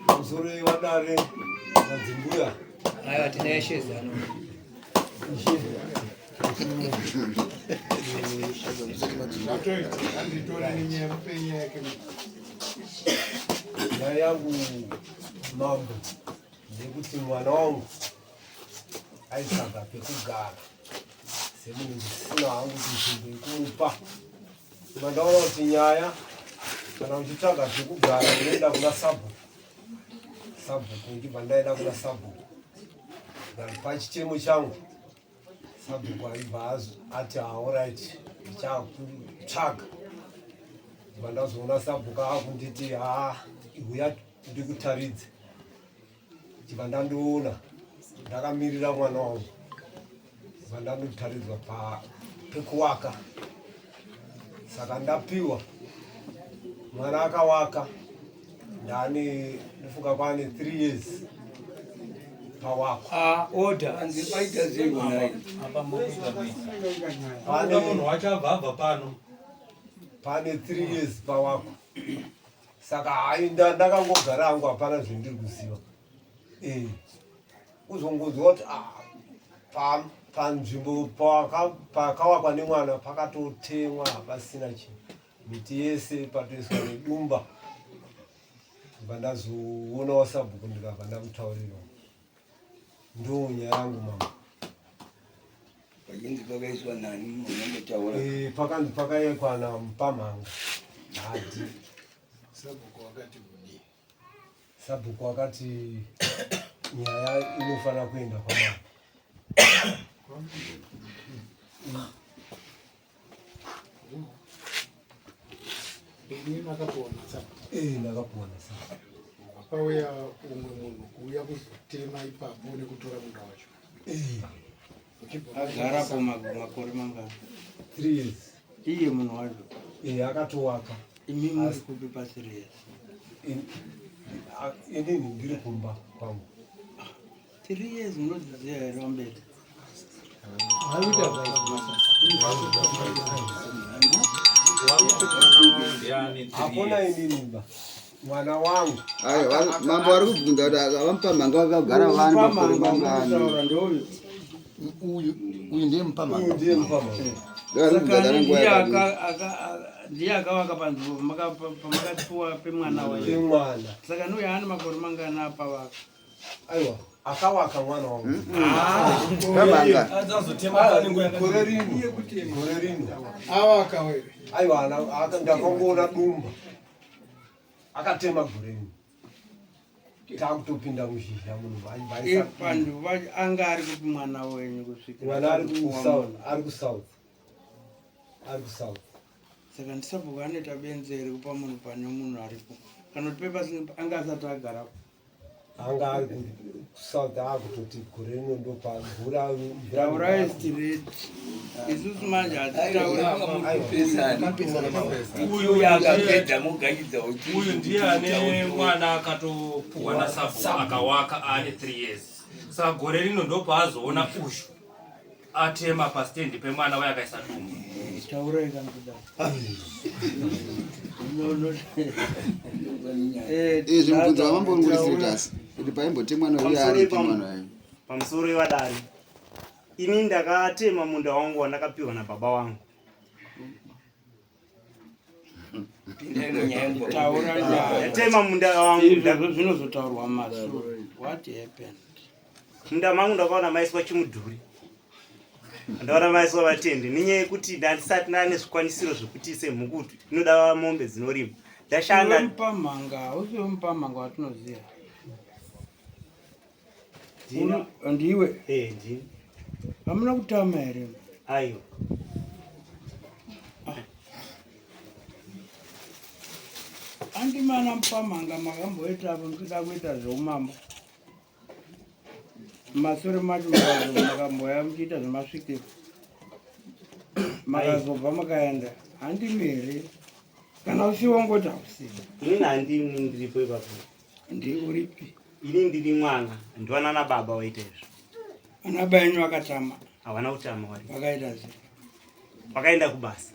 Pamusoro wadare madzimbuya. Aiwa tine zano. Nyaya yangu mambo ndekuti mwana wangu aitsvaga pekugara semunhu ndisina hangu nzvimbo yekumupa. Mandaona kuti nyaya kana uchitsvaga pekugara unoenda kuna sabhuku. Sabhuku ndibva ndaenda kuna sabhuku ndikapa chichemo changu. Sabhuku aibva ati aorit ndichakutsvaga. Ndibva ndazoona sabhuku akunditi haa huya ndikutaridze. Ndibva ndandoona ndakamirira mwana wangu. Ndibva ndandotaridzwa pekuwaka. Saka ndapiwa mwana akawaka ndane ndofunga kwaane 3 years pawakwa. Ah, order. Anzi paita sei kudai? Pane munhu wacho abva abva pano. Pane 3 years pawakwa. Saka hayi ndakangogara hangu hapana zvendiri kuziva. Eh. Kuzongonzwa kuti ah, panzvimbo pakawakwa nemwana pakatotemwa hapasina chinhu. Miti yese patoiswa nedumba. Ndibva ndazoonawo sabhuku ndikabva ndamutaurira. Ndo nyaya yangu mama. Pachinzi pakaiswa nani munongotaura. Eh, pakanzi pakaekwa na Mupamhanga. Hadi. Sabhuku wakati kudii? Sabhuku akati nyaya inofanira kuenda kwamambo. Ini makapuwa nasabhuku. Eh, ndakapuwa nasabhuku. Pakauya umwe munhu kuuya kuzotema ipapo nekutora munda wacho. Eh. Agarapo makore mangani? 3 years. Iye munhu wacho. Eh, akatowaka. Imi muri kupi pa 3 years? Inini ndiri kumba kwangu. 3 years munodziziva here wamberi? Hakuna inini ba. Mwana wangu. Ayo, mambo ari kubvunza kuti avamupamhanga vakagara vani makore mangani. Uyu uyu ndiye mupamhanga. Uyu ndiye mupamhanga. Vari kubvunza kuti nguva yakadini. Ndiye akavaka panzvimbo pamakatipuwa pemwana wayo. Pemwana. Saka nouyo ane makore mangani apavaka? Aiwa, akawaka mwana wangu. Pamhanga. Gore rino. Gore rino. Awaka wewe. Aiwa, ndakangoona dumba. Akatema gore rino. Takutopinda muzhizha munhu vaisa. Panhu anga ari kupi mwana wenyu kusvikira? Mwana ari kusouth, ari kusouth. Ari kusouth. Saka ndisabhuku anoita benzi here kupa munhu pane munhu aripo? Kana kuti pepasi anga asati agarapo? Anga ari kusouth akutoti gore rino ndopa mvura mvura. Taurai straight. Isusu manje hatitauri. Uyu akapedza mugachidza Uyu ndiye ane mwana akatopuhwa nasabhuku akawaka ane 3 years. Saka gore rino ndopaazoona uyu atema pastendi pemwana waye akaisa dumbu. Taurai kana kudai. Izvi mubvunzo wamambo uri kuri serious kuti paimbotemwa nouyo aripi mwana wayo. Pamusoro ivadare. Ini ndakatema munda wangu wandakapiwa nababa wangu. Taura nyaya. Ndatema munda wangu. Izvozvo zvinozotaurwa mumashure. What happened? Munda mangu ndakaona maiswa chimudhuri. Ndaona maiswa vatendi nenyaya yekuti ndandisati ndane zvikwanisiro zvekuti semhukutu inoda mombe dzinorima. Ndashanda Iwe mupamhanga, hausi mupamhanga watinoziva. Ndiwe? Eh, ndini. Hamuna kutama here? Aiwa. Andi mana mupamhanga makamboita apo muchida kuita zveumambo. Masure macho makamboya muchiita zvemasvikiro. Makazobva makaenda. Handimi here? Kana usiwo ngoti hausiwo. Inini handini ndiripo ipapo. Ndi uripi? Ini ndiri mwana, ndiwana nababa waita izvo. Ana baba enyu vakatama. Havana kutama wari. Vakaita sei? Vakaenda kubasa.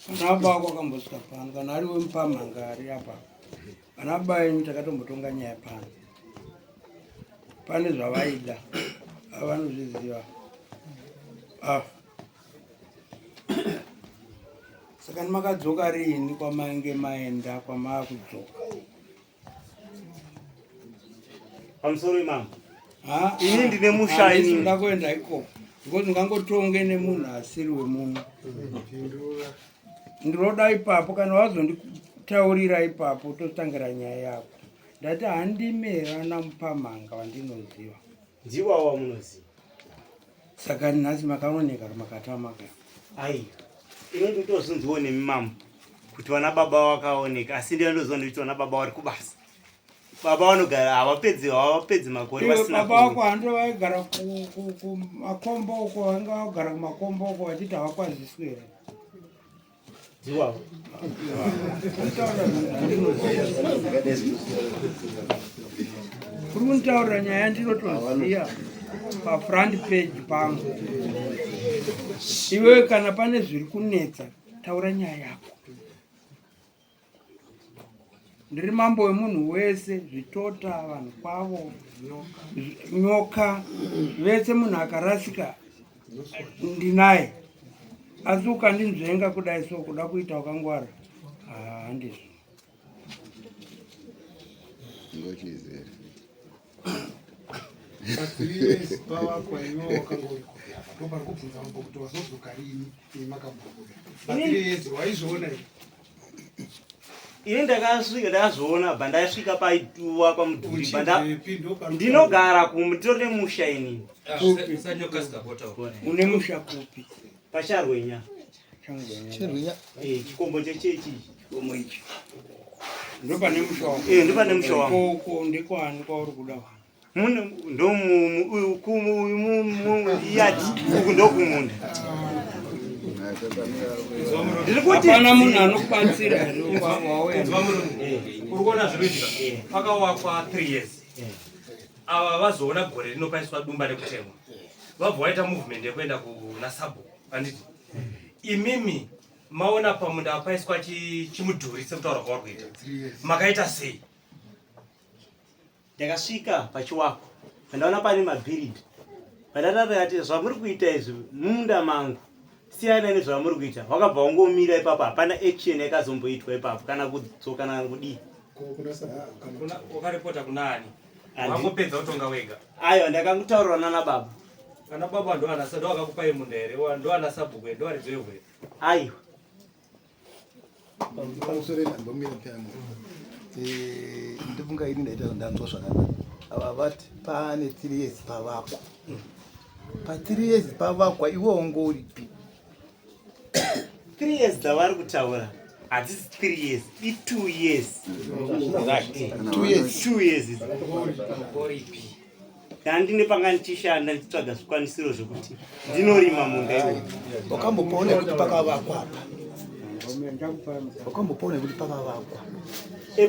Kana baba wako akambosvika pano, kana ari wemupamhanga ari apa, ana baba enyu takatombotonga nyaya pano, pane zvavaida avanozviziva. Ah. Saka makadzoka riini kwamainge maenda kwamaakudzoka? Pamusoro imambo. Ini ndine musha ini. Ndinoda kuenda ikoko. Because ungangotonge nemunhu asiri wemuno. Ndinoda ipapo kana wazonditaurira ipapo totangira nyaya yako. Ndati handimera namupamhanga wandinoziva. Ndiwo wamunoziva. Saka nhasi makaoneka makatama ka. Ai. Ini ndotozvinzwawo nemi mambo kuti vana baba vakaoneka asi ndiyo ndoziva ndikuti vana baba vari kubasa. Baba vanogara havapedzi havapedzi makore vasina. Baba wako hando vaigara kumakombo uko vanga vagara kumakombo uko vachiti havakwaziswi here? Ndiwavo. Kuri kunditaurira nyaya ndinotoziva pafront page pangu. Iwewe kana pane zviri kunetsa taura nyaya yako. Ndiri mambo wemunhu wese, zvitota, vanhu kwavo, nyoka, vese munhu akarasika ndinaye. Asi ukandinzvenga kudai so kuda kuita wakangwara, handizvo. Ngochizere. Pavakwa iwe wakanga uri kupi apa ndopari kubvunza mambo kuti wazodzoka rini imi makambobuda pathree years waizviona here? Ini ndakasvika ndakazviona bva ndasvika paituwa kwamudhuri ndinogara kumu nditori nemusha ini. Une musha kupi? Pacharwenya. Eh, chikombo chechechi. Chikombo ichi. Ndopane musha wako. Eh, ndopane musha wangu. Uko ndekwani kwauri kuda wangu? Mune ndo yati uku ndokumunda. Ndiri kuti hapana munhu anokubatsira here wauya. Uri kuona zviri kuitika pakawakwa 3 years. Ava vazoona gore rino paiswa dumba rekutemwa. Vabva vaita movement yekuenda kuna sabhuku handiti? Imimi maona pamunda paiswa chimudhuri sekutaura kwauri kuita. Makaita sei? Ndakasvika pachiwako pandaona pane mabhiridhi pandatakati zvamuri kuita izvi mumunda mangu siyana nezvamuri kuita wakabva wangomira ipapo hapana action yakazomboitwa ipapo kana kudzoka kana kudii. Wakaripota kuna ani? Wangopedza kutonga wega? Aiwa, ndakangotaurirwa nana baba. Ana baba ndo ana ndo akakupai munda here? Ndo ana sabhuku here? Ndo aridzo here? Aiwa. Pamusoro ndambomira pano. Ndofunga ini ndaita ndanzwa zvakanaka. Ava vati pane 3 years pavakwa. Pa 3 years pavakwa iwe wangu uripi? 3 years dzavari kutaura hadzisi 3 years, i 2 years. 2 years. 2 years. Ndandine panga ndichishanda ndichitsvaga zvikwanisiro zvekuti ndinorima munda iwo. Wakambopaona kuti pakavakwa apa? Wakambopaona kuti pakavakwa?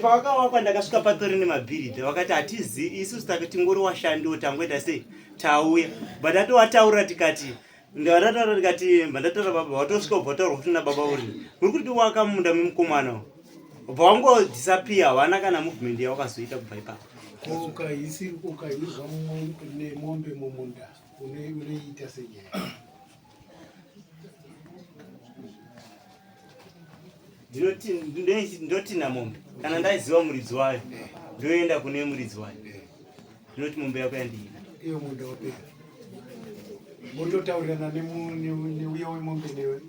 Pakavakwa ndakasvika patori nemabhiridha vakati hatizi isusu tingori washandiwo tangoita sei tauya but atovataurira tikati ndataura tikati ndataura baba watosvika ubva wataurwa kuti na baba uri muri kuti waka munda memukomana ubva wangodisappear hawana kana movement yawakazoita kubva ipapo. Ukaisirwa nemombe mumunda unoiita senyaya? Ndotina mombe kana ndaiziva muridzi wayo ndoenda kune muridzi wayo ndinoti mombe yako yandiina. Iyo munda wapera mototaurirana neuya wemombe newe.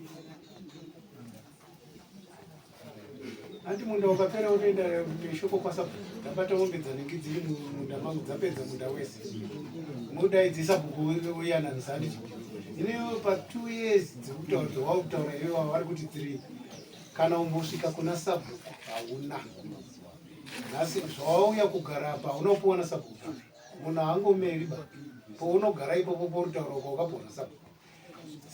Anti munda ukapera unoenda neshoko kwasabhuku, ndabata mombe dzanenge dziri mumunda mangu dzapedza munda wese. Modaidzi sabhuku woyananisa handiti? Ine pa 2 years dzekutaura dzawakutaura iwe vari kuti 3 kana umbosvika kuna sabhuku hauna. Nhasi zvawauya kugara apa unopuwa nasabhuku. Munhu haangomeri ba. Pounogara ipopo porutaura kwawakapuwa nasabhuku.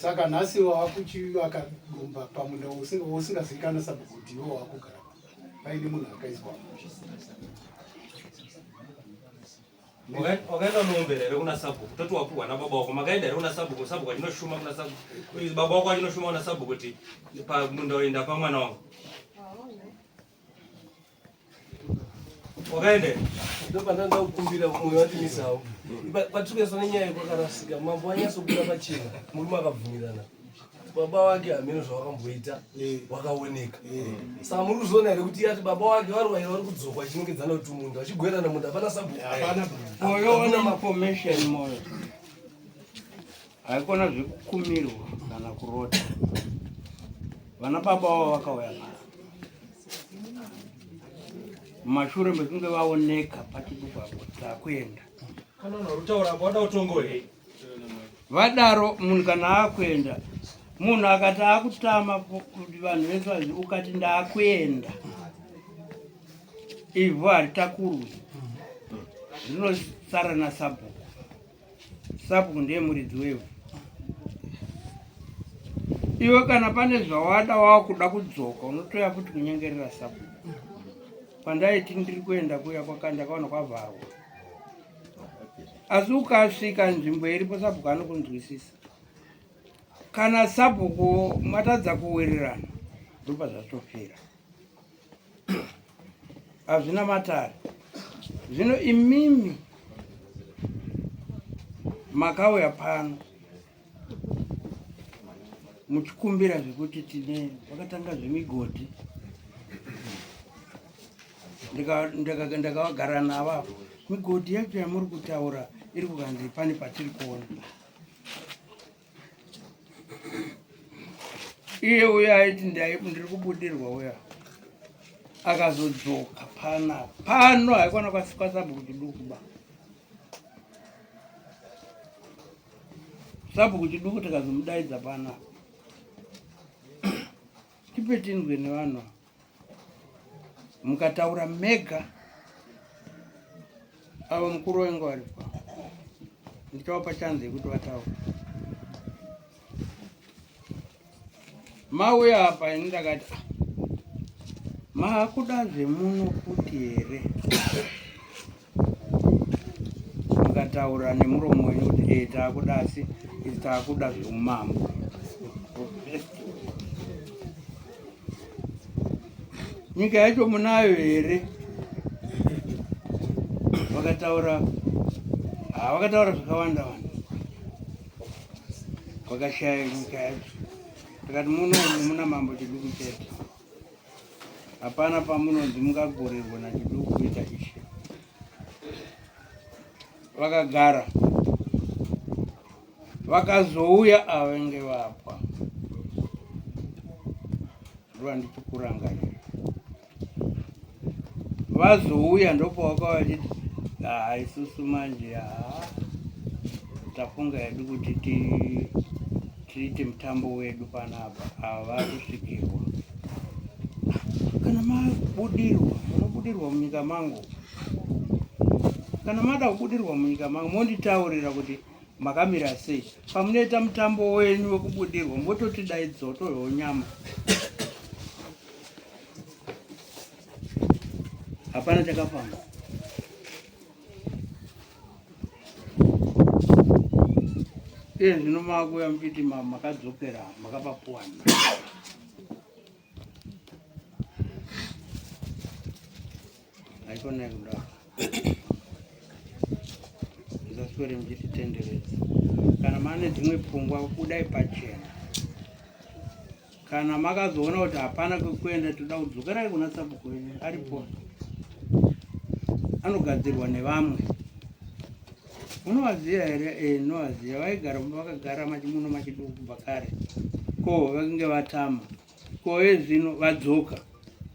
Saka nhasi wakuchivaka dumba pamunda usingazivikana sabhuku kuti iwe wakugara paine munhu akaiswa. Wakaenda unowombera here kuna sabhuku? Toti wapuhwa nababa wako. Makaenda here kuna sabhuku? Sabhuku achinoshuma kuna sabhuku. Baba wako achinoshuma kuna sabhuku kuti pamunda uenda pamwana wangu. Wakaenda here? Ndopandanga kukumbira mwoyo wandimisawo. Kwatiri kuendeswa nenyaya kwakarasika. Mambo anyatsobuda pachena. Murume akabvumirana. Baba wake hameno zvavakamboita wakaoneka. Saka muri kuzviona here kuti ati baba wake vari vairi vari kudzoka vachinongedzana kuti munda vachigoerana munda hapana sabhuku. Moyo une information moyo. Haikona zvekukumirwa kana kurota. Vana baba vavo vakauya navo. Mumashure mekunge vaoneka pachiduku apo takuenda. Kana unorutaura apo wada utongo hei. Vadaro munhu kana akuenda munhu akati akutama kuti vanhu vese vazi ukati ndakuenda ivhu haritakurwi rinosara nasabhuku. Sabhuku ndiye muridzi wevhu. Iwe kana pane zvawada wakuda kudzoka unotoya futi kunyengerera sabhuku. Pandaiti ndiri kuenda kuya kwakandakaona kwavharwa. Asi ukasvika nzvimbo iripo sabhuku anokunzwisisa. Kana sabhuku matadza kuwirirana ndopa zvatofira. Hazvina matare. Zvino imimi makauya pano muchikumbira zvekuti tine vakatanga zvemigodhi ndakavagara navo apo migodhi yacho yamuri kutaura iri kukanzi pane patiri kuona iye uyo aiti ndiri kubudirwa uya akazodzoka pana pano haikwana kwasabhuku chiduku ba sabhuku chiduku tikazomudaidza pana tipe tinzwe nevanhu mukataura mega avo mukuru wengu varipo ndichavapa chanzi yekuti vataura mauya apa ini ndakati ah, maakuda zvemuno futi here mukataura nemuromo wenyu kuti e taakuda asi isi taakuda zveumambo nyika yacho munayo here vakataura ah, vakataura zvakawanda wanda vakashaya nyika yacho tikati muno muna mambo chiduku chete hapana pamunonzi mungagorirwa nachiduku kuita ishe vakagara vakazouya avenge vapwa ndovandichikurangarira vazouya ndopawakava vachiti haa isusu manje haa tafunga hedu kuti tiite mutambo wedu panapa ava vakusvikirwa kana mabudirwa munobudirwa munyika mangu kana mada kubudirwa munyika mangu monditaurira kuti makamira sei pamunoita mutambo wenyu wekubudirwa mototidaidzo tohwewo nyama hapana chakafamba iye zvino makuya muchiti makadzokera makapapuwana Haikona kudaro. Musaswere muchititenderedza. Kana mane dzimwe pfungwa budai pachena. Kana makazoona kuti hapana kwekuenda toda kudzokerai kuna sabhuku wenyu aripo. Anogadzirwa nevamwe. Unovaziva here? Eh, ndinovaziva. Vaigara vakagara muno machiduku kubva kare. Ko vakange vatama. Ko ezvino vadzoka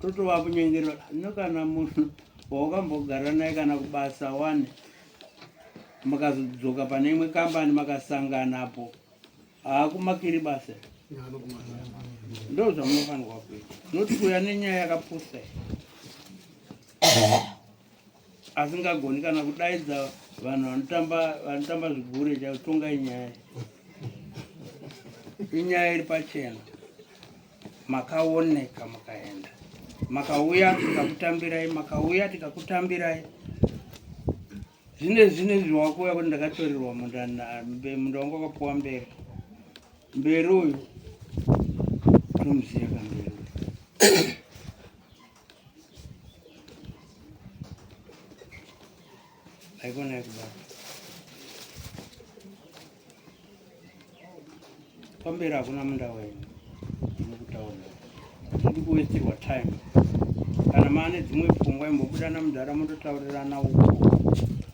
totovakunyengerera no kana munhu wawakambogara naye kana kubasa wane makazodzoka pane imwe kambani makasanganapo haakumakiri basa ndo zvamunofanirwa kuita noti kuya nenyaya yakapusa asingagoni kana kudaidza vanhu vanotamba vanotamba zvigure chaitonga inyaya inyaya iri pachena makaoneka mukaenda makauya tikakutambirai makauya tikakutambirai. Zvine zvinezvi wakuuya kuti ndakatorerwa munda munda wangu wakapuwa mberi. Mberi uyu tomuziva kamberi uyu. Haikona yekubata. Pamberi hakuna munda wenyu ndinokutaurira. Muri kuwestirwa time. Kana maane dzimwe pfungwa imbobudana mudhara mototaurirana uko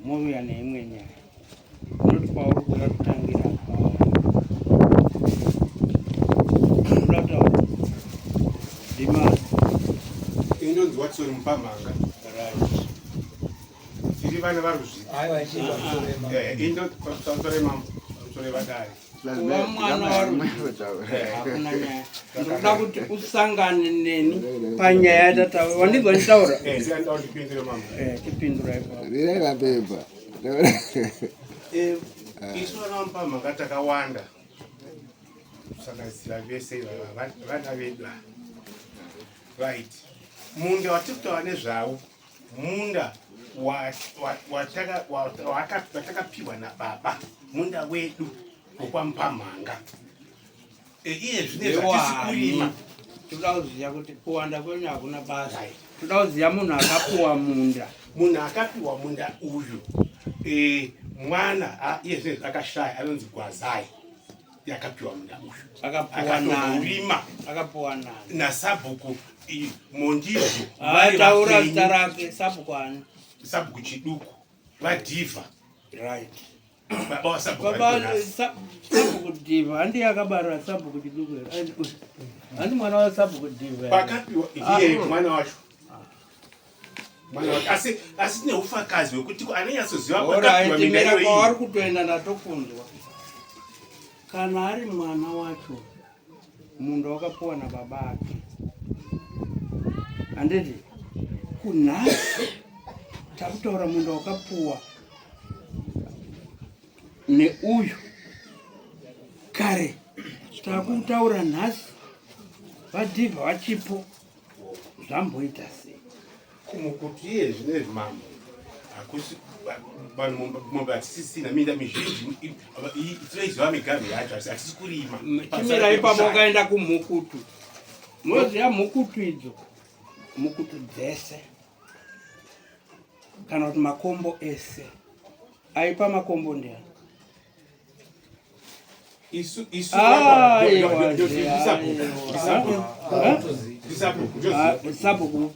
mouya neimwe nyaya. Unoti kwauri kuda kutangira unoda kutaura ndima Inonzi Watson Mupamhanga. Right. Tiri vana varuzviti. Aiwa, ichibva pamusoro yemambo. Eh, indo pamusoro yemambo, pamusoro yevadare. Kuva mwana waruzviti hakuna nyaya. Ndinoda kuti usangane neni panyaya yatataura. Wandinzwa ndichitaura? Eh, ndinoda kuti ndipindure mambo. Eh, chipindura ipapo. Rirai mapepa. Eh, isu vana vaMupamhanga takawanda kusanganisira vese ivava vana vedu ava. Right. Munda watiri kutaura nezvawo munda watakapiwa nababa munda wedu wekwaMupamhanga. Eh, iye zvine zvatisi kurima. Toda kuziva kuti kuwanda kwenyu hakuna basa. Toda kuziva munhu akapiwa munda. Munhu akapiwa munda uyu eh, mwana iye zvine akashaya anonzi Gwazai yakapiwa munda uyu. Akapiwa nani? Akatorima. Akapiwa nani? Nasabhuku Mondizvo. Taura zita rake sabhuku ani? Sabhuku Chiduku vaDhivha. Right. Baba wasabhuku Baba sabhuku Dhivha handiye akabara sabhuku Chiduku here? Handi mwana wasabhuku Dhivha. Pakapiwa ndiye mwana wacho. Mwana wacho asi asi tine ufakazi hwekuti anonyatsoziva pakapiwa minda iyoyi. Kwaari kutoenda ndatokunzwa. Kana ari mwana wacho munda wakapuwa nababa ake handiti kunhasi takutaura munda wakapuwa neuyu kare takutaura nhasi vadhivha vachipo zvamboita sei kumukuti iye zvinezvi mambo hakusi vanhu mombe hatisisina minda mizhinji tinoiziva miganhu yacho asi hatisi kurima chimira ipapo ukaenda kumhukutu moziva mhukutu idzo mhukutu dzese kana kuti makombo ese aipa makombo ndiani isu isu sabhuku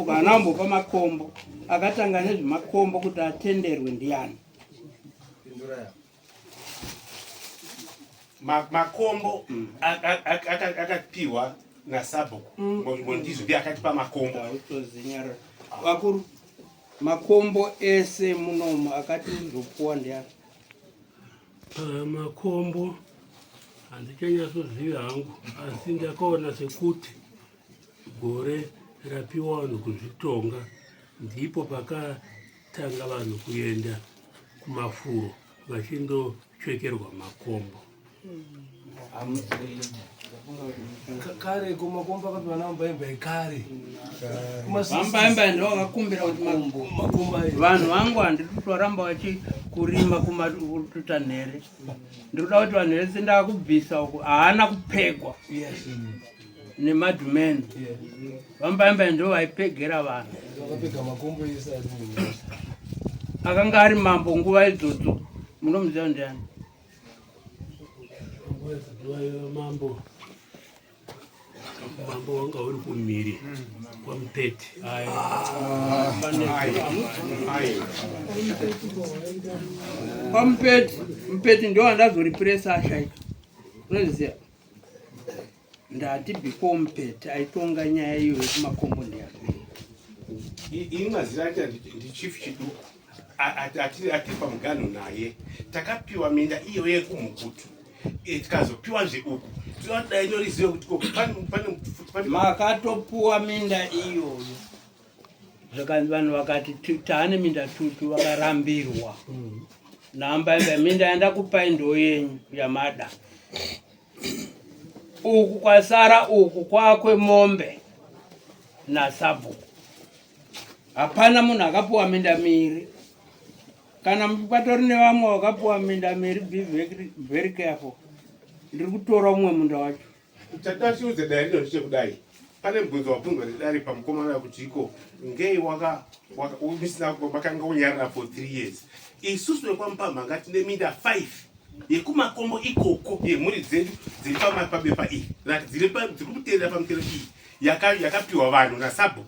haana kumbopa makombo akatanga nezvemakombo kuti atenderwe ndiani makombo akapiwa nasabhuku ndizvo ndiye akatipa makombo vakuru makombo ese munomu akati uzopuwa ndiani Makombo handichanyatsozivi hangu, asi ndakaona sekuti gore rapiwa vanhu kuzvitonga ndipo pakatanga vanhu kuenda kumafuro vachindochekerwa makombo. Kare kumakombo akapiwa nambaimba ekare. Vambaimba ndo vakakumbira kuti vanhu vangu handiri kutoramba vachikurima kumatuta nhere. Ndiri kuda kuti vanhu vese ndakubvisa uku haana kupegwa nemadhumeni. Vambaimba ndo vaipegera vanhu. Vakapega makombo ese ari munyika. Akanga ari mambo nguva idzodzo munomuziva ndiani? Nguva idzodzo vaiva mambo. Mambo wanga uri kumhiri kwaMupeti. KwaMupeti, Mupeti ndo andazoripuresa ashaika. Unoziva? Ndati before Mupeti aitonga nyaya iyo yekumakombo ndiyani. Ini mazita acho ndiChief Chiduku. Atiri pamuganho naye. Takapiwa minda iyo yekumukutu. Tikazopiwa zve uku. Tinodai norizive kuti ko pane makatopuwa minda iyoyo. Zvakanzi vanhu vakati taane minda tutu vakarambirwa. Namba imba minda yandakupai ndo yenyu yamada. Uku kwasara uku kwakwe mombe nasabhuku. Hapana munhu akapuwa minda miiri. Kana patori nevamwe wakapuwa minda miri, be very, very careful. Ndiri kutora umwe munda wacho. Chada chiudze dare rino ndechekudai. Pane mubvunzo wabvunzwa nedare pamukomana kuti iko ngei waka musina makanga kunyarara for 3 years. Isusu vekwaMupamhanga tine minda 5 yekumakombo ikoko yemhuri dzedu dziri pabepa iyi like dziri kuteerera pamutero iyi yakapiwa vanhu nasabhuku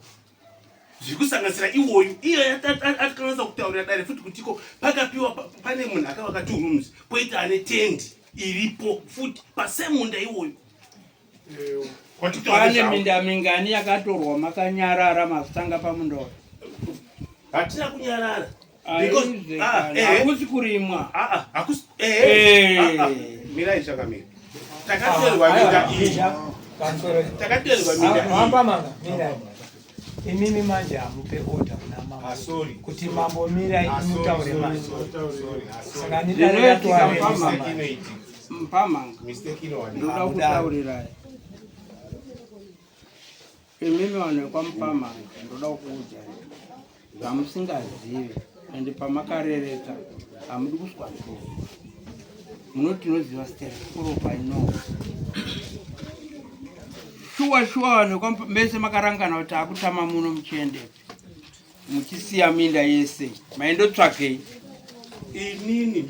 zviri kusanganisira iwoyu iye atikanganisa kutaurira dare futi kutiko pakapiwa pane munhu akavaka two rooms poita ane tendi iripo futi pasemunda iwoyu. Pane minda mingani yakatorwa makanyarara mazitanga pamunda uyu? Hatina kunyarara. Hakusi kurimwa. Mirai chakamira. Takatorerwa minda iyi. Takatorerwa minda iyi. Imimi manje hamupe order kuna mambo kuti mambo mirai mutaure manje. Saka Zvinoitika Mpamanga, ndoda kutaurirai imimi vanhu vekwaMupamanga, ndoda kukuudzai zvamusingazivi ende pamakarereka hamudi kuswa nzou. Munoti tinoziva sterekuropa ino shuwa shuwa. Vanhu mese makarangana kuti akutama muno muchiendepi, muchisiya minda yese, maindotsvakei? Inini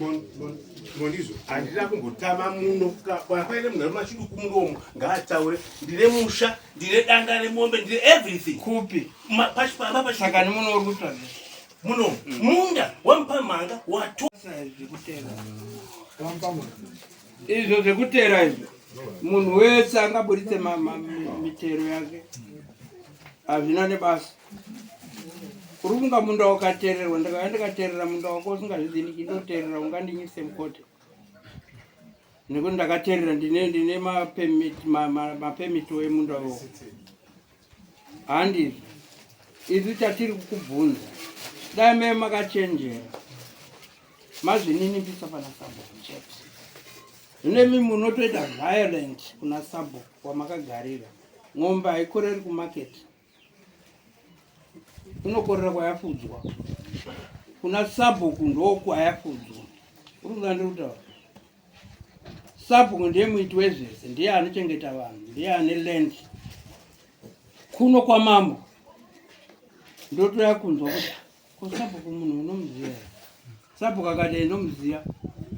mondizvo handina kumbotama muno. Kana paine munhu ari machiduku munomu ngaataure. Ndine musha, ndine danga remombe, ndine everything. Kupi? Pamba. Saka ni muno uri kutsvakei? Muno munda waMupamhanga wato Zvekutera izvo, zvekutera izvo, munhu wese angaburitse mitero yake, hazvina nebasa. Uri kunga munda wakatererwa, ndakauya ndikaterera munda wako usingazvidzi, ndichindoterera ungandinyise mukote nekuti ndakaterera, ndine mapemiti emunda iwowo. Handizvo. Isu chatiri kukubvunza, dai mee makachenjera mazvininipisa pana sabhuku chete. Zvino imi munotoita violent kuna sabhuku kwamakagarira. Ng'ombe haikoreri kumaketi, inokorera kwayafudzwa. Kuna sabhuku ndokwayafudzwa. Uri kuda ndiri kutaura, sabhuku ndiye muiti wezvese, ndiye anochengeta vanhu, ndiye ane land. Kuno kwamambo ndotoya kunzwa kuti ko sabhuku munhu unomuziva here? Sabhuku akati ndomuziva,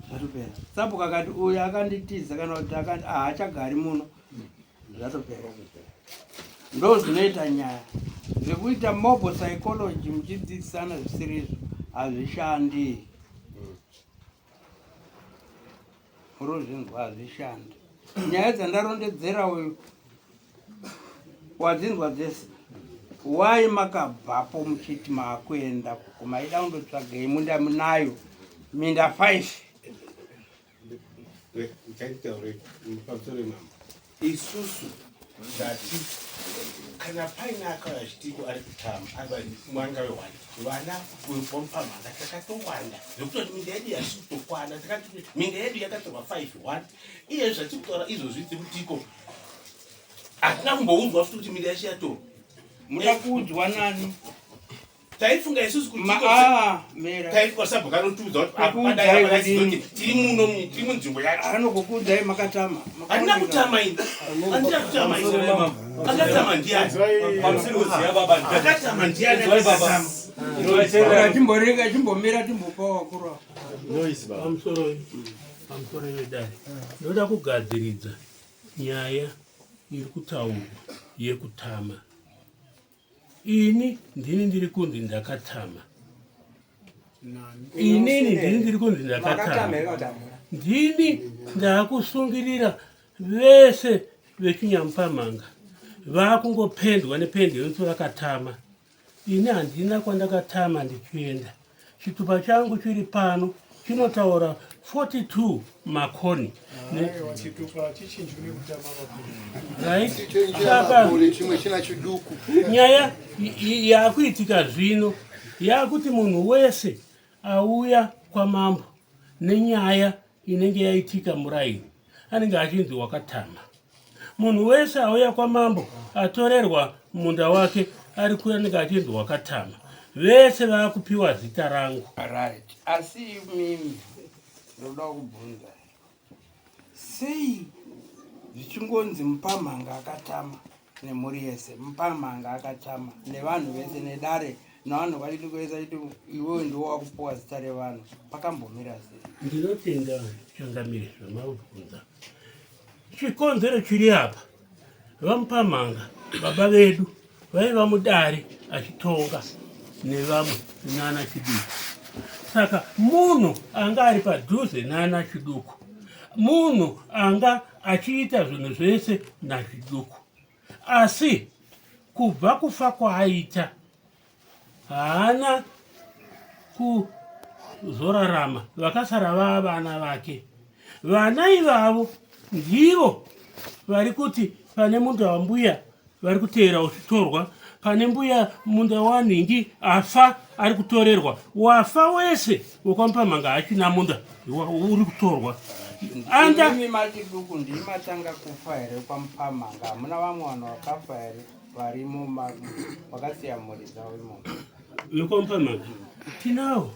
zvatopera. Sabhuku akati uyu akanditiza kana kuti akati haachagari muno, zvatopera. Ndo zvinoita nyaya zvekuita mob psychology muchidzidzisana zvisiri izvo, hazvishandi. Urozvinzwa, hazvishandi. Nyaya dzandarondedzera uyu wadzinzwa dzese. Wai makabvapo muchiti maakuenda kuko, maida kundotsvagei? Munda munayo, minda 5. Chaitaure pamusoro mambo, isusu ndati kana paine akauya chitiko ari kutama mwanga wewani vana wemupamhanga takatowanda zvekutoti minda yedu yasi kutokwana. Takati minda yedu yakatorwa 5 1 iye zvatiri kutaura izvozvi dzekutiko hatina kumboudzwa futi kuti minda yacho yatorwa. Muda kuudzwa nani? Taifunga isusu Ah, mera. Taifunga sabhuku anotiudza kuti Kukuudzai apadai kudini? tiri muno, tiri munzvimbo yacho. Anokukuudzai makatama. Handina kutama ini, handina kutama ini. Akatama ndiani? Akatama ndiani? Akatama. Chimborega, chimbomira, timbopa wakuru ava. Pamusoro wedare, ndoda kugadziridza nyaya iri kutaurwa yekutama. Ini ndini ndiri kunzi ndakatama. Inini ndini ndiri kunzi ndakatama. Ndini ndaakusungirira vese vechinyamupamhanga vaakungopendwa nependi yekuti vakatama. Ini handina kwandakatama ndichienda. Chitupa changu chiri pano chinotaura 42 Makoni. Chitupa chichinjwi nekutama vakuru. Right, saka chimwe china chiduku. Nyaya yakuitika zvino yakuti munhu wese auya kwamambo nenyaya inenge yaitika muraini anenge achinzi wakatama. Munhu wese auya kwamambo atorerwa munda wake ari kuya anenge achinzi wakatama. Vese vakupiwa zita rangu. Right. Asi imimi ndoda kubvunza. Sei zvichingonzi Mupamhanga akatama nemhuri yese, Mupamhanga akatama nevanhu vese nedare navanhu vachiti vese vachiti iwewe ndiwo wakupuwa zita revanhu, pakambomira sei? Ndinotenda changamire zvamabvunza. Chikonzero chiri apa, VaMupamhanga baba vedu vaiva mudare achitonga nevamwe nana Chiduku. Saka munhu anga ari padhuze nana Chiduku, munhu anga achiita zvinhu zvese naChiduku, asi kubva kufa kwaaita haana kuzorarama, vakasara vaa vana vake. Vana ivavo ndivo vari kuti pane munda wambuya vari kuteera uchitorwa, pane mbuya munda wanhingi afa ari kutorerwa, wafa wese wekwaMupamhanga hachina munda uri kutorwa. Anda machiduku ndimatanga kufa here kwaMupamhanga? Hamuna vamwe vanhu vakafa here varimo vakasiya mhuri dzavo imomo? VekwaMupamhanga tinawo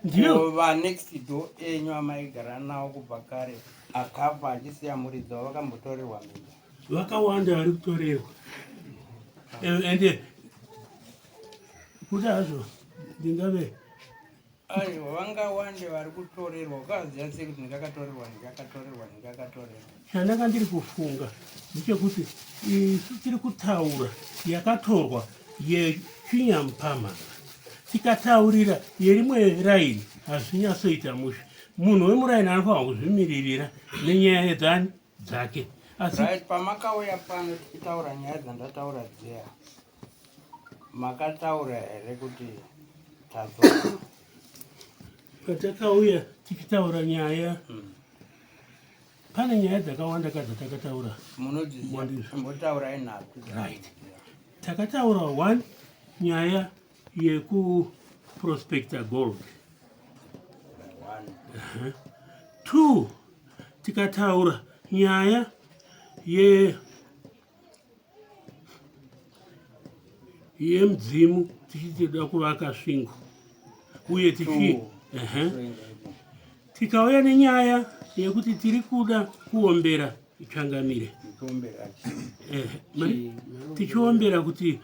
ndiyo vanext door enyu amaigara nawo kubva kare akafa achisiya mhuri dzavo vakambotorerwa minda vakawanda vari kutorerwa ende kuti hazvo ndingave aiwa vangawande vari kutorerwa ukaziva sei kuti ndingakatorerwa ndingakatorerwa ndingakatorerwa chandanga ndiri kufunga ndechekuti isu tiri kutaura yakatorwa yechinyampamhanga tikataurira yerimwe raini hazvinyatsoita mushe munhu wemuraini anofanirwa kuzvimiririra nenyaya dzani dzake asi right pamakauya pano tichitaura nyaya dzandataura dziya makataura here kuti tadzoka patakauya tichitaura nyaya pane nyaya dzakawanda ka dzatakataura munodzimbotaura inhatu right takataura one nyaya yekuprospector gold uh -huh. Two, tikataura nyaya ye yemudzimu tichiti toda kuvaka svingo uye tichi tikauya nenyaya yekuti tiri kuda kuombera changamire tichiombera kuti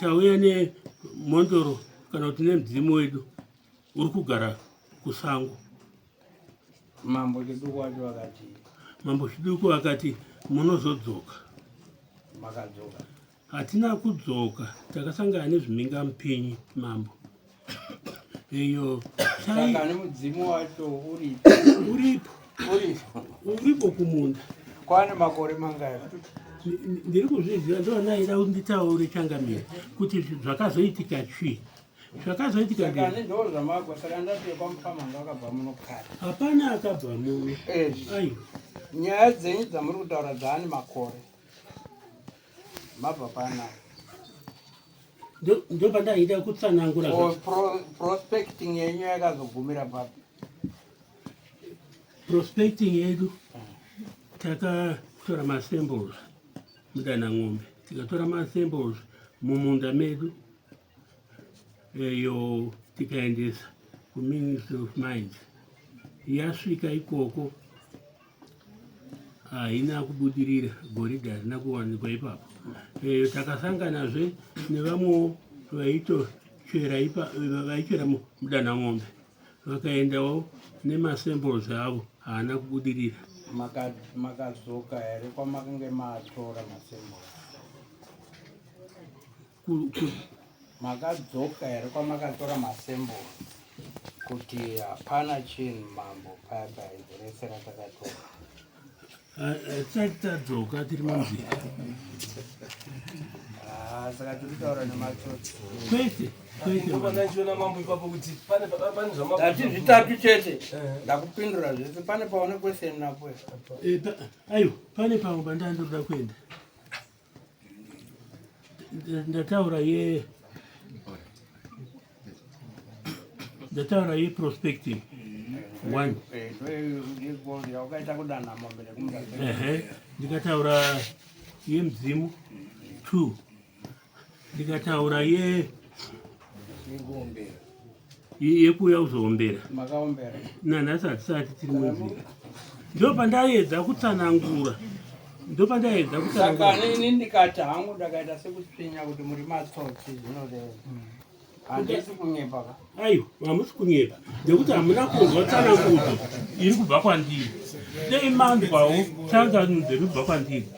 tauya nemhondoro kana kuti nemudzimu wedu uri kugara kusango. Mambo Chiduku wacho vakati, Mambo Chiduku vakati munozodzoka. Makadzoka? Hatina kudzoka, takasangana nezvimhingamupinyi mambo. Eyo saka nemudzimu wacho uripo? Uripo, uripo, uripo kumunda. Kwane makore mangani? Ndiri kuzviziva, ndovanaida kuti nditaure changamire kuti zvakazoitika chii. Zvakazoitika Saka ndizvo. ndo zvamagwa saka ndati kwamupamhanga akabva muno kare. Hapana akabva muno. Eh. Aiwa. Nyaya dzenyu dzamuri kutaura dzaani makore. Mabva pana. Ndopandaida kutsanangura. Prospecting yenyu yakazogumira papi? Prospecting yedu takatora masamples muDanang'ombe, tikatora masamples mumunda medu eyo tikaendesa kuMinistry of Mines. Yasvika ikoko haina kubudirira, goridhe harina kuwanikwa ipapo. Eyo takasanganazve nevamwewo vaitochera vaichera muDanang'ombe, vakaendawo nemasamples avo, haana kubudirira. Makadzoka here kwamakange matora masamples? Makadzoka here kwamakatora masemboro kuti hapana chinhu mambo paya paya rese ratakatora? Tisati tadzoka tiri munzira. Ah, saka tiri kutaura nematsotsi. Kwete, kwete. Ndopandachiona mambo ipapo kuti pane pane zvama Ndati zvitatu chete. Ndakupindura zvese pane paone question napo. Eh, aiwa, pane pamwe pandandoda kuenda. Ndataura ye ndataura ye prospecting one ehe ndikataura yemudzimu two ndikataura ye Yekuuya kuzoombera. Nanhasi hatisati tiri munzira. Ndopandaedza kutsanangura. Ndopandaedza kutsanangura. Saka ini ndikati hangu ndakaita sekutsvinya kuti muri matsotsi zvinoreva. Handisi kunyepa ka. Aiwa, hamusi kunyepa. Nekuti hamuna kunzwa tsanangudzo iri kubva kwandiri. Dei manzwawo tsanangudzo iri kubva kwandiri.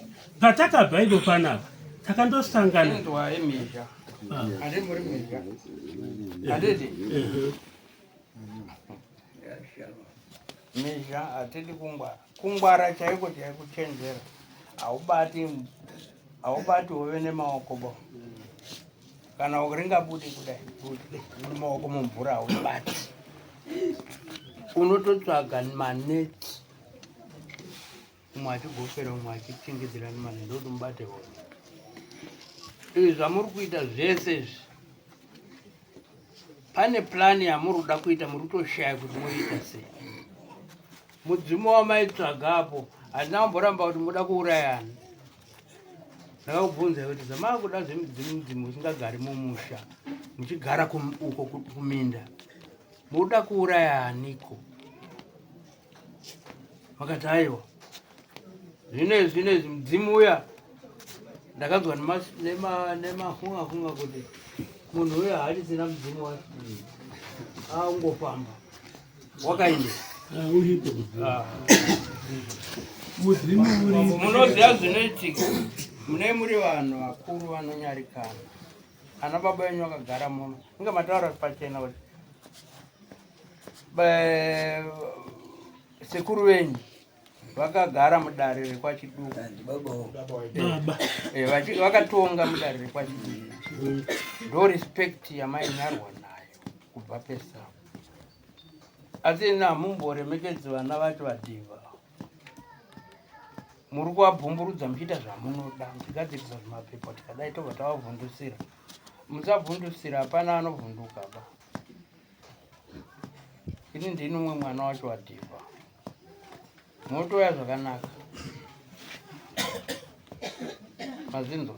Patakabva ipo panapa takandosangana. Inzwa imhizha. Ah. Handiti muri mhizha. Handiti? Mhizha hatidi kungwara. Kungwara chaiko chaiko kuchenjera. Haubati haubati hove nemaoko bo. Kana ringabudi kudai nemaoko mumvura haubati. Unototsvaga maneti. Umwe achigofera umwe achichingidzira nemane ndokuti mubate hove. Izvi zvamuri kuita zvese izvi pane plani yamuri kuda kuita muri kutoshaya kuti moita sei. Mudzimu wamaitsvaga apo handina kumboramba kuti muda kuurayana. Ndakakubvunzai kuti zvamakuda zvemidzimu mudzimu usingagari mumusha muchigara uko kuminda muda kuuraya aniko? Makati aiwa zvinezvi zvinezvi mudzimu uya ndakanzwa nemahunga hunga kuti munhu uya haachisina mudzimu wacho aungofamba wakaenda ah, munoziva zvinoitika mune muri vanhu vakuru vanonyarikana ana baba venyu vakagara muno inge mataura pachena kuti sekuru venyu vakagara mudare rekwachiduku eh, vakatonga mudare rekwachiduku ndo respect yamainyarwa nayo kubva pesa asi ina hamumboremekedzi vana vacho vadhiva muri kuvabvumburudza muchiita zvamunoda muchigadzirisa zvimapepa tikadai tobva tavavhundusira musavhundusira hapana anovhunduka ba ini ndini umwe mwana wacho wadhivha motouya zvakanaka mazvinzwa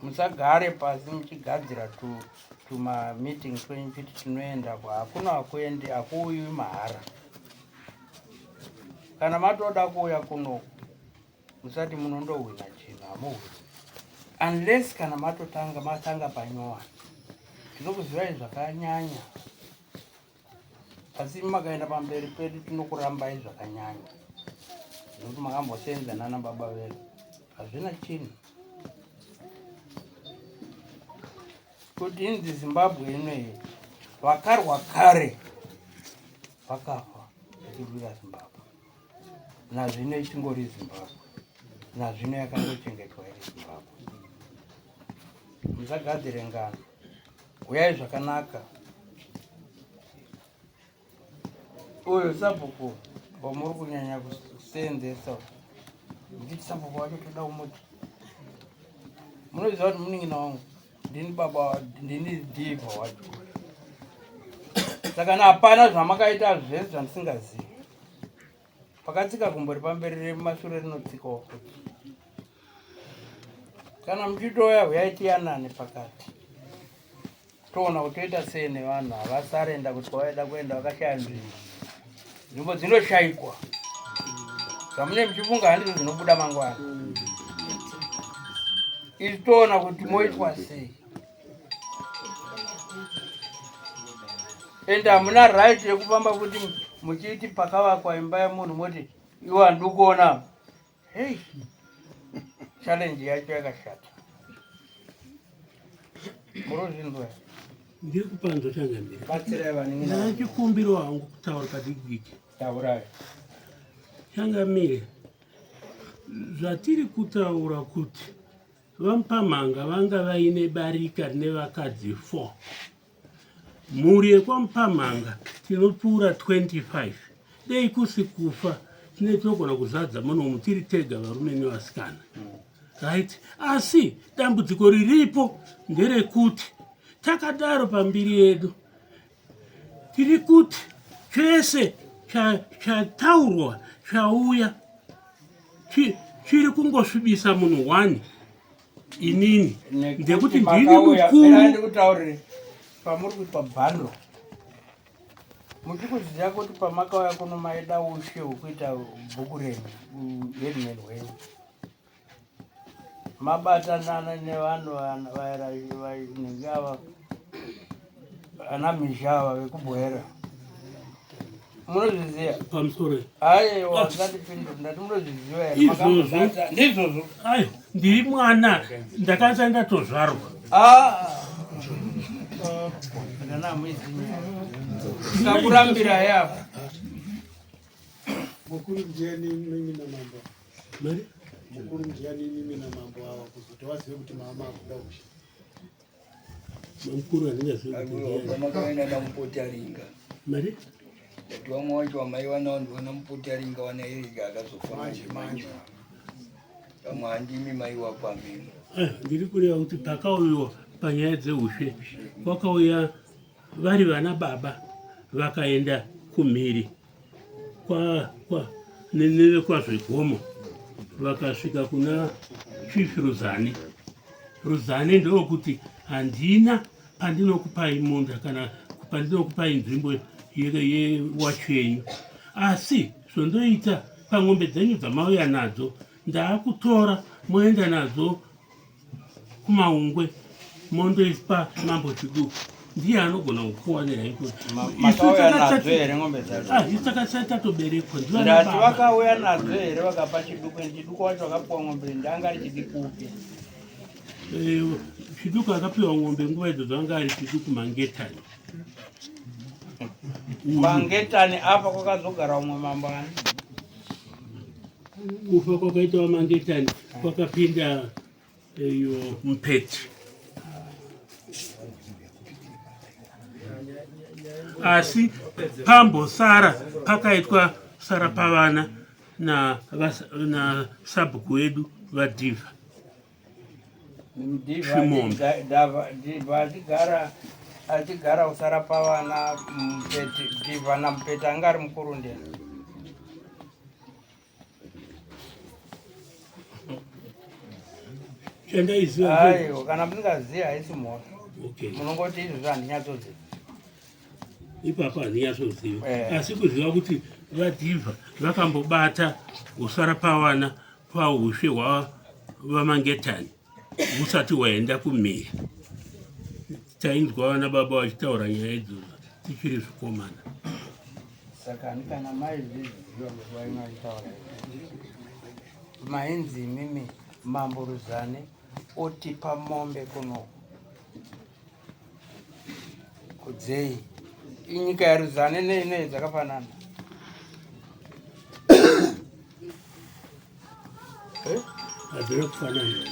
musagare pasi muchigadzira tumameeting twenyu chiti tinoenda kwa hakuna hakuendi hakuuyiwi mahara kana matoda kuuya kuno musati munondohwina chinhu hamuhwini unless kana matotanga matanga panyowani tinokuzivai zvakanyanya asi makaenda pamberi pedu tinokurambai zvakanyanya nekuti makambosenza nana baba vedu hazvina chinhu kuti inzi zimbabwe inoyi vakarwa kare vakafa vachirwira zimbabwe nazvino ichingori zimbabwe nazvino yakangochengetwa iri zimbabwe musagadzire ngano huyai zvakanaka uyu sabhuku wamuri kunyanya kuseenzesa muchiti sabhuku wacho toda kumuti munoziva kuti munin'ina wangu ndini baba ndini dhivha wacho saka hapana zvamakaita zvese zvandisingazivi pakatsika gumbo repamberi remashure rinotsikawo futi kana muchitouya huyai tiyanane pakati toona kuti toita sei nevanhu havasarenda kuti kwavaida kuenda vakashaya nzvimbo nzvimbo dzinoshaikwa zvamune muchifunga handizvo zvinobuda mangwana isu toona kuti moitwa sei ende hamuna right yekufamba kuti muchiiti pakavakwa imba yemunhu moti iwe handikuona hei challenge yacho yakashata murozvinzwa ndiri kupanzwa changamire batsirai vanin'ina ndachikumbiro hangu kutaura padikidiki taurai changamire zvatiri kutaura kuti VaMupamhanga vanga vaine barika rine vakadzi 4. Mhuri yekwaMupamhanga tinopfuura 25. Dei kusi kufa tine tinogona kuzadza munomu tiri tega varume nevasikana. Right? Asi dambudziko riripo nderekuti takadaro pambiri yedu tiri kuti chese chataurwa chauya chiri kungosvibisa munhu one inini ndekuti ndini mukuru. Pamuri kuitwa bhando muchikuziva kuti pamakauya kuno maida ushe hwekuita bhuku renyu, headman hwenyu, mabatanana nevanhu vanenge ava ana mhizha ava vekuBohera, munozviziva? Pamusoro. Aiwa, ndandipindura, ndati munozviziva here? Izvozvo. Makambobata- Ndizvozvo. Ayo, ndiri mwana, ndakanga ndatozvarwa. Ah. Takurambira yapo. Mukuru ndiani mimi namambo? Mari? Mukuru ndiani mimi namambo ava kuzoti vazive kuti mama akuda ushe? Mukuru handingazivi kuti ndiani. Pamakaenda naMupotaringa. Mari? Ndati vamwe wacho wamaiva nawo ndiona Mupotaringa wanaErika akazofa manje manje. Vamwe handimi maiwa pamhino. Ayo, ndiri kureva kuti pakauyiwa panyaya dzeushe kwakauya vari vana baba vakaenda kumhiri kwa nevekwazvegomo vakasvika kuna Chief Ruzane. Ruzane ndokuti handina pandinokupai munda kana pandinokupai nzvimbo yewacho yenyu, asi zvondoita pang'ombe dzenyu dzamauya nadzo ndaakutora moenda nadzo kuMaungwe mondoispa Mambo Chiduku, ndiye anogona kukuwanira ikoko. Makauya nadzo here ng'ombe dzacho? Isu takasati tatoberekwa. Ndati vakauya nadzo here vakapa Chiduku? Chiduku wacho akapiwa ng'ombe ndanga ari Chiduku upi? Chiduku akapiwa ng'ombe nguva idzodzo anga ari Chiduku Mangetani. Mangetani apa kwakazogara umwe mambo ani? Kufa kwakaita vaMangetani kwakapinda iyo Mupeti, asi pambosara pakaitwa sara pavana nasabhuku wedu vaDhivha. Chimombe. Dhivha achigara usara pavana Mupeti, Dhivha naMupeti anga ari mukuru ndiani? Chandaiziva Aiwa, kana musingazivi haisi mhosva. Okay. Munongoti izvozvo handinyatsoziva. Ipapo handinyatsoziva. Eh. Asi kuziva kuti vaDhivha vakambobata usara pawana paushe hwavaMangetani husati hwaenda kumhiri. Tainzwa vana baba vachitaura nyaya idzodzo tichiri zvikomana. Saka ani kana maizviziva nguva ino achitaura mainzi imimi Mambo Ruzane otipa mombe kuno kudzei, inyika yaRuzane neinei dzakafanana? Eh? Hadzina kufanana.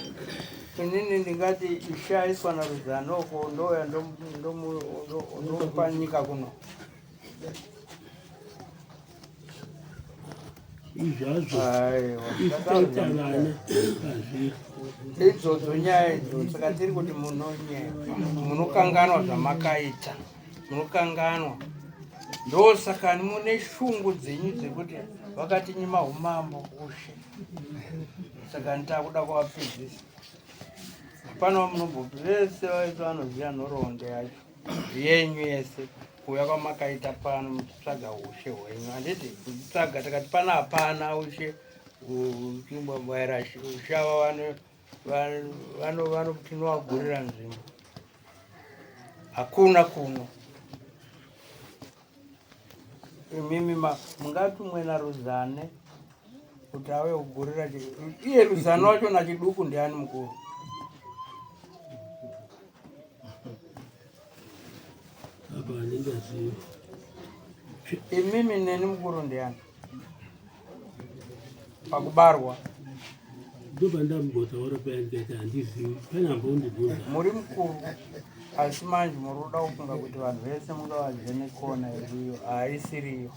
Inini ndingati ishe aiswa naRuzane uko, ndouya ndomupa nyika kuno? Izvazvo Aiwa, isu taita vana pazviri. Idzodzo nyaya idzo, saka tiri kuti munonyepa, munokanganwa zvamakaita, munokanganwa. Ndosaka mune shungu dzenyu dzekuti vakatinyima umambo, ushe, saka nditakuda kuvapedzisa. Hapana munombopi vese vaiti vanoziva nhoroondo yacho yenyu yese, kuuya kwamakaita pano muchitsvaga ushe hwenyu, handiti? Kuchitsvaga takati pana hapana ushe uchimbobaira ushe ava vano tinovagurira nzvimbo, hakuna kuno. Imimi mungatumwe naRuzane kuti ave kugurira iye Ruzane wacho naChiduku ndiani mukuru? Apa handingazivi. Imimi neni mukuru ndiani pakubarwa? Ndopandambotaura paya ndikaita handizivi, pane ambondibvunza. Muri mukuru, asi manje muri kuda kufunga kuti vanhu vese mungavadye nekona iriyo, haisiriyo.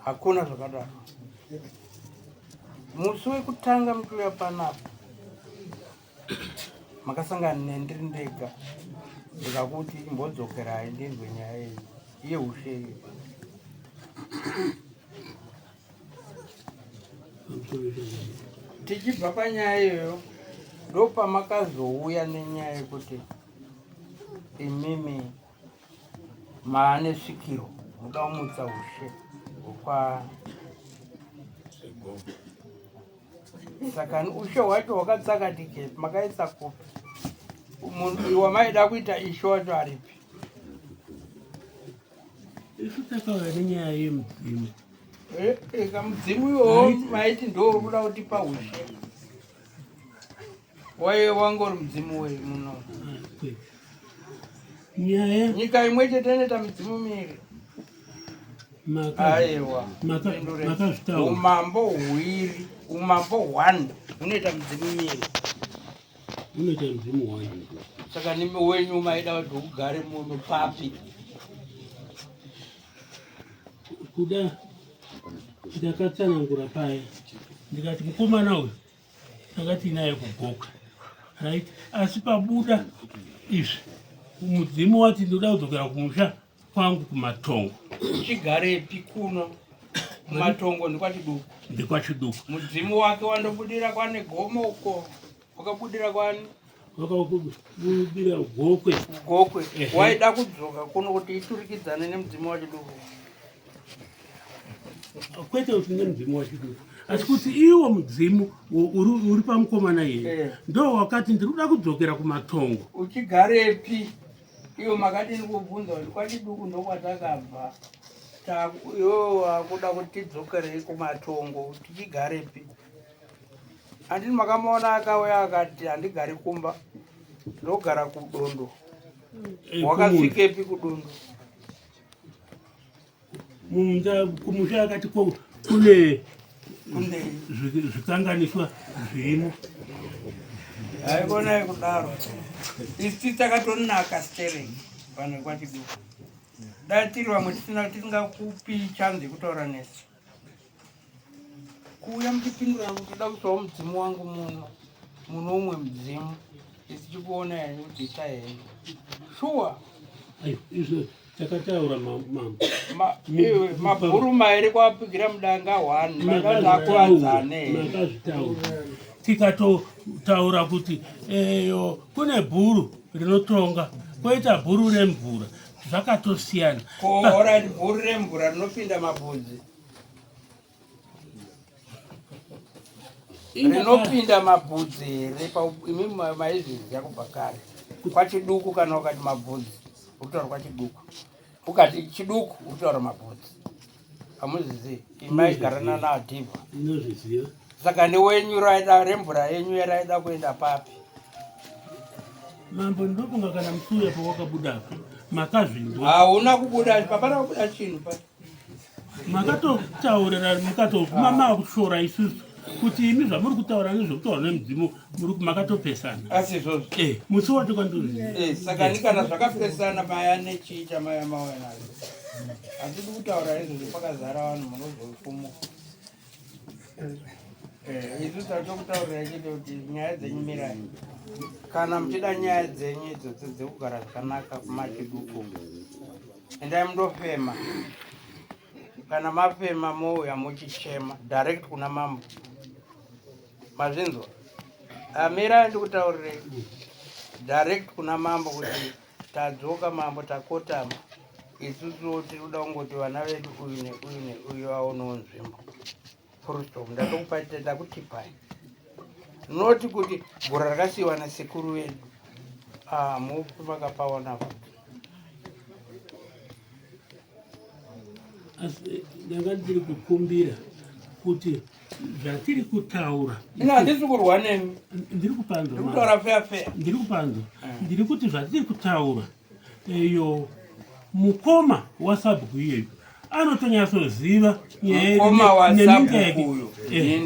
Hakuna zvakadaro. Musi wekutanga muchiuya panapa makasangana nendiri ndega, ndikakuti imbodzokerai ndinzwe nyaya iyi yeushe iyi. Tichibva panyaya iyoyo ndopamakazouya nenyaya yekuti Imimi maane svikiro muda kumutsa ushe hwekwa saka ushe hwacho hwakatsakatikepi makaisa kupi munhu wamaida kuita ishe wacho aripi Isu takauya nenyaya yemudzimu. Eh, eh, kamudzimu iwowo maiti ndo uri kuda kutipa ushe Waive wangori mudzimu wei muno. Nyaya nyika imwe chete inoita midzimu miiri. Aiwa. Makazvitaura. Umambo hwiri, umambo hwani hunoita midzimu miiri. Hunoita mudzimu hwani. Saka nimi wenyu maida kuti ugare muno papi? Kuda ndakatsanangura paya ndikati mukomana uyu tanga tiinaye kugoka right asi pabuda izvi mudzimu wati ndoda kudzokera kumusha kwangu kumatongo chigarepi kuno kumatongo ndikwachiduku ndikwachiduku mudzimu wake wandobudira kwane gomo uko wakabudira kwani wakabudira gokwe gokwe waida kudzoka kuno kuti iturikidzane nemudzimu wachiduku kwete kuti nemudzimu wachiduku asi kuti iwo mudzimu uri pamukomana iye eh. ndo wakati ndiri kuda kudzokera kumatongo uchigarepi iyo makadini kubvunza kuti kwachiduku ndokwatakabva iwe wakuda kuti tidzokerei kumatongo tichigarepi handiti makamuona akauya akati handigari kumba ndogara kudondo eh, wakasvikepi kudondo munda kumusha akati kune zvikanganiswa zvirimo haikonai kudaro isu takatonaka stereng vanhu vekwachiduku dai tiri vamwe tisina tisingakupi chanzi yekutaura nesu kuuya muchipindura kuti toda kusawo mudzimu wangu muno muno umwe mudzimu isu tikuona henyu kuti ita henyu shuwa izvo takataura mambo mabhuru mairi kwapigira mudanga one makazvitaura makazvitaura tikatotaura kuti eyo kune bhuru rinotonga kwoita bhuru remvura zvakatosiyana ko orit bhuru remvura rinopinda mabvudzi rinopinda mabvudzi here imi maizviziva kubva kare kwachiduku kana ukati mabvudzi urikutaura kwachiduku ukati chiduku urikutaura mabvudzi hamuzvizivi imaigarana naadhivha saka newenyu raida remvura yenyu raida kuenda papi mambo ndofunga kana musi uya pawakabuda apa makazvinzwa hauna kubuda papana kubuda chinhu pa makatotaurira mukatoguma makushora isusu kuti imi zvamuri kutaura nezvekutaura nemudzimu muri makatopesana asi izvozvo eh, musi wacho kandozvi eh, saka ni kana zvakapesana maya nechii chamaya mauya nacho hatidi kutaura izvozvo pakazara vanhu munozofumuka Eh, isu tatokutaurira chete kuti nyaya dzenyu mirai kana muchida nyaya dzenyu idzodzo dzekugara zvakanaka kumachiduku endai mundofema kana mafema mouya muchichema direct kuna mambo mazvinzwa amirai ndikutaurirei direct kuna mambo kuti tadzoka mambo takotama isusuwo tiri kuda kungoti vana vedu uyu neuyu neuyu vaonewo nzvimbo full stop ndatokupa ndakutipai noti kuti gora rakasiyiwa nasekuru vedu ah, mupi makapaona futi asi ndanga ndiri kukumbira kuti zvatiri kutaura ini handisi kurwa nemi ndiri kupanzwa ndiri kutaura feya feya ndiri kupanzwa eh. ndiri kuti zvatiri kutaura eyo mukoma wasabhuku iyeyo anotonyatsoziva nyaya waneminda yake eh.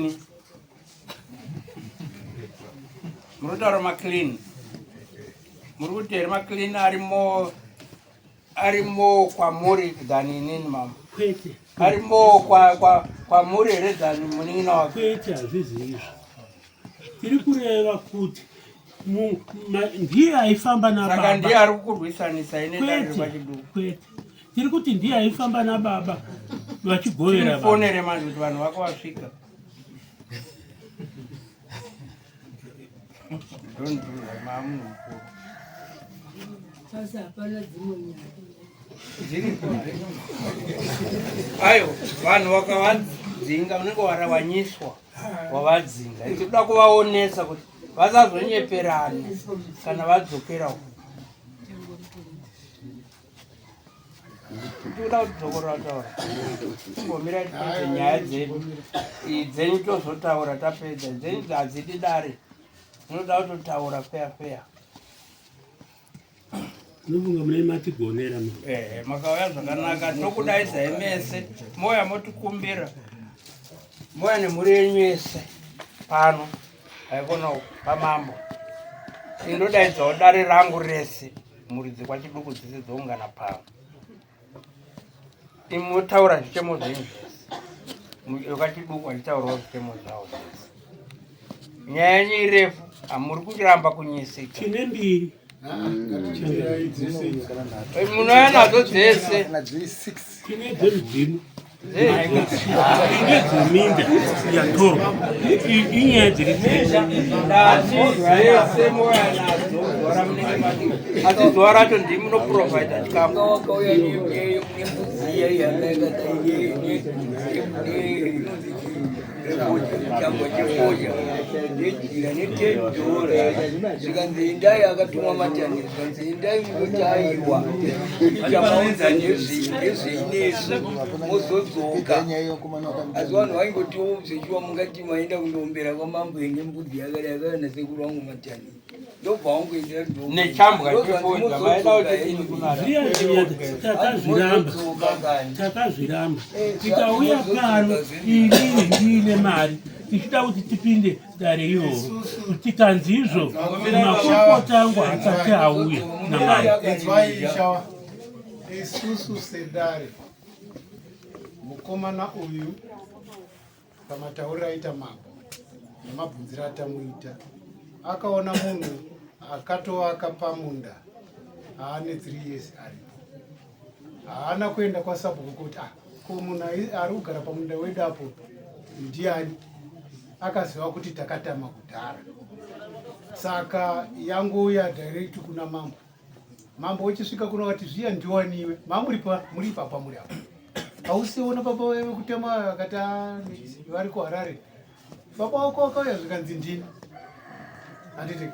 muri kutaura maclean muri kuti here maclean ari more ari more kwamuri than inini mama kwete ari more kwamuri here than munin'ina wake kwete hazvizi izvo tiri kureva kuti ndiye aifamba nababa ndiye ari kukurwisanisa ine kwete kwete tiri kuti ndiye aifamba nababa vachigovera fonere manje kuti vanhu vako vasvika don't do that mamunhu mukuru. Pasi hapana dzimwe nyaya. Dziripo. Aiwa, vanhu vakavadzinga unenge warawanyiswa wavadzinga. Tinoda kuvaonesa kuti vasazonyeperana kana vadzokera uko. Tinoda kudzokorora taura. Timbomira tipedze nyaya dzedu. Iyi dzenyu tozotaura tapedza. Dzenyu hadzidi dare. Tinoda kutotaura feya feya. Ndinofunga mune matigonera. Eh, makauya zvakanaka. Tokudaidzai mese. Moya motikumbira. Moya nemhuri yenyu yese pano. Haikona pamambo. Indodaidzawo dare rangu rese. Mhuri dzekwaChiduku dzese dzoungana pano. Imotaura zvichemo zvenyu zvese. WekwaChiduku achitaurawo zvichemo zvavo zvese. Nyaya yenyu irefu, hamuri kuramba kunyisika. Tine mbiri. Munouya nadzo dzese. Tine dzemudzimu. Tine dzeminda yatorwa. Inyaya dziri dzese. Ndati dzese mouya nadzo zuva ramunenge mati. Asi zuva racho ndimi munoprovhaidha chikafu. Wakauya nembudzi iya yanga yakadai chambwa chefodya nejira netedhora zvikanzi endai akatumwa matani zvikanzi endai mungoti aiwa chamaunza ndezvei nesu mozodzoka asi vanhu vaingotiwo zvechiwa mungati maenda kundoombera kwamambo ende mbudzi yakadai akauya nasekuru vangu matani ndobva wangoendera Nechambwa chefodya maida kuti ini kunara. Takazviramba, takazviramba tikauya pano inini ndiine mari tichida kuti tipinde dare iroro tikanzi izvo makurukota angu asati auya namai. Inzwai shawa, isusu sedare mukomana uyu pamatauriro aita mambo nemabvunziro atamuita akaona munhu akatovaka pamunda aane 3 years aripo haana kuenda kwasabhuku kuti ah, ko munhu ari kugara pamunda wedu apo ndiani akaziva kuti takatama kudhara saka yangouya direct kuna mambo mambo wechisvika kuno vati zviya ndiwaniwe mamuripa muri ipapa muri apo hausiona baba vekutema akati ah, vari kuharare baba wako wakauya zvikanzi ndini handiti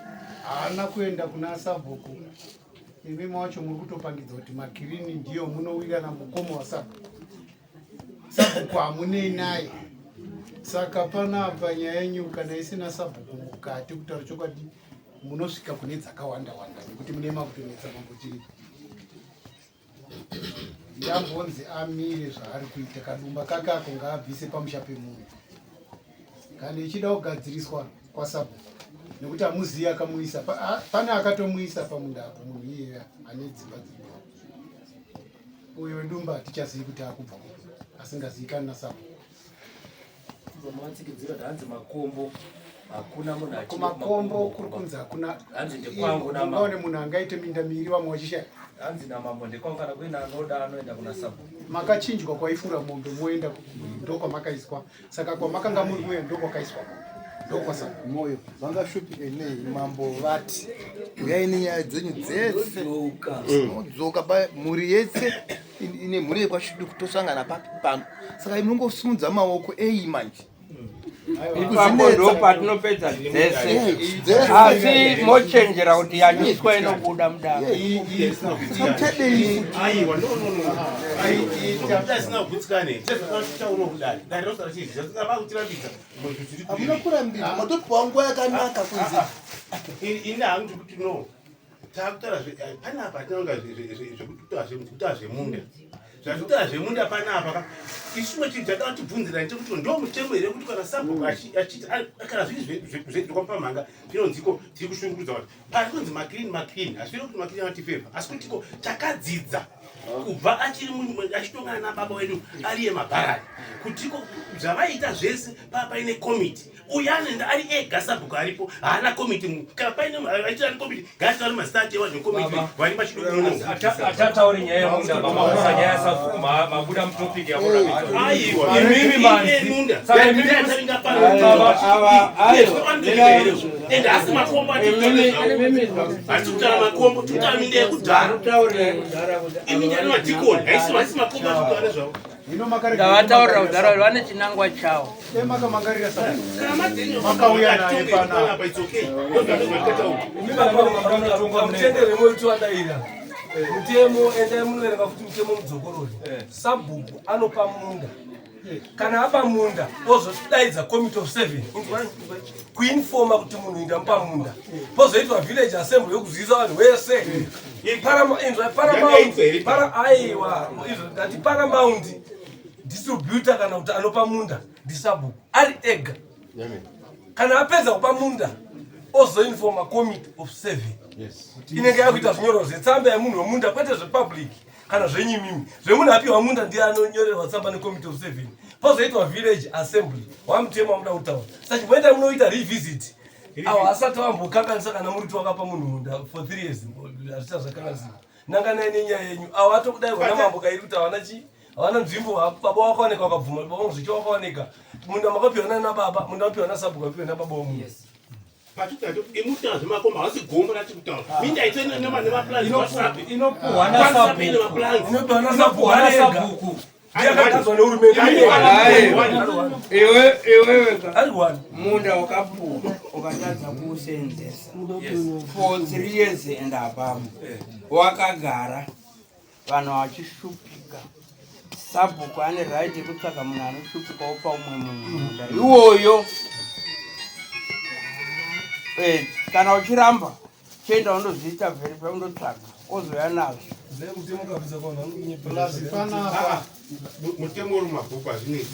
haana kuenda kuna sabhuku imi mawacho muri kutopangidza kuti makirini ndiyo munowirana mukoma wasabhuku sabhuku hamunei naye saka panapa nyaya yenyu kana isina sabhuku mukati kutaura chokwadi munosvika kune dzakawanda wanda nekuti mune makutonetsa mambo chii yambonzi amire zvaari kuita kadumba kake ako ngaabvise pamusha pemunhu kana ichida kugadziriswa kwasabhuku nekuti hamuzivi akamuisa pane akatomuisa pamunda apo munhu iyeye ane dzimba dzimba uyo wedumba hatichazivi kuti akubva kupi asingazivikani nasabhuku Matsikidzira hanzi makombo hakuna munhu achiri kumakombo kuri kunzi hakuna Hanzi ndekwangu namambo. ungaone munhu angaite minda miiri vamwe vachishaya Hanzi namambo ndekwangu kana kuine anoda anoenda kuna sabhuku. Makachinjwa kwaifura mombe moenda ndokwamakaiswa saka kwamakanga muri muya ndokwakaiswa mombe ndokwasabhuku moyo vangashupike nei mambo vati uyai nenyaya dzenyu dzese modzoka mhuri yese ine mhuri yekwachiduku tosangana papi pano saka munongosimudza maoko eyi manje Ipapo ndo patinopedza dzese asi mochenjera kuti yanyiswa inobuda mudare. Aiwa, no, no, no, no. Isina kugutsikana here? Chezvakataurwa kudare. Dare rosara chii? Zvakavakutirambidza. Hamuna kurambidza, matopiwa nguva yakanaka kunzi. Ini hangu kuti no. Takutaura panapa hatina zvekutaura zvemunda. Zvatitaura zvemunda panapa ka. Isu chimwe chinhu chada kutibvunzira ndechekuti ndo mutemo here kuti kana sabhuku achiti kana zviri zvekwamupamhanga zvinonziko tiri kushungurudza vanhu. Pari kunzi maclean maclean hazviri kuti maclean atifeva asi kutiko takadzidza kubva achiri achitongana nababa wedu ari yemabharani kutiko zvavaita zvese paa paine komiti uyu anoenda ari ega sabhuku aripo haana komiti kana paine achiita ari komiti ngaataure mazita ake evanhu vekomiti vari pachidokatatauri nyaya yemunda mamabuda nyaya yasabhuku mabuda mutopic yamuaiwa imimi manzi saka imimi Ende asi makombo atisi kutaura makombo, tikutaura minda yekudhara. Iminda yemadhikoni haisi haisi makombo atikutaura nezvavo. Ndavataurira kudhara kuti vane chinangwa chavo. Makauya naye pana. Mutendere moiti wadaira mutemo, endai munoverenga futi mutemo mudzokorori. Sabhuku anopa munda, kana apa munda ozodaidza committee of seven kuinfoma kuti munhu inda mupa munda, pozoitwa village assembly yokuzivisa vanhu vese. Inzwa, paramount aiwa, izvo ndati paramount distributor kana kuti anopa munda ndisabhuku ari ega. Kana apedza kupa munda ozoinfoma committee of seven inenge yakuita zvinyorwa zvetsamba yemunhu wemunda, kwete zvepublic kana zvenyimimi. Zvemunhu apiwa munda ndiye anonyorerwa tsamba necommittee of seven, pozoitwa village assembly. Wamutemo wamuda kutaura, saka chimboenda munoita revisit. Avo asati vambokanganisa kana muri kuti wakapa munhu munda for 3 years, hazvita zvakanganisika. Nanganai nenyaya yenyu. Avo atokudai namambo kairi kuti havana chi havana nzvimbo. Baba wakaoneka, wakabvuma baba wangu, zvichi wakaoneka munda makapiwa nana baba, munda wapiwa nasabhuku, wapiwa nababa womunhu. Imutaura zvemakombo, hausi gombo rati kutaura minda ito nemaplans. Inopuhwa nasabhuku. Inopiwa nasabhuku ari ega, yakagadzwa nehurumende. Iwe iwewe munda wakapuwa ukatadza kuusenzesa for 3 years and above, wakagara vanhu vachishupika, sabhuku ane right yekutsvaga munhu anoshupika opa umwe munhu munda iwoyo. Kana uchiramba, chienda undozviita verify, undotsvaga ozoya nazvo. Mutemo uri mumabhuku, hazvinei,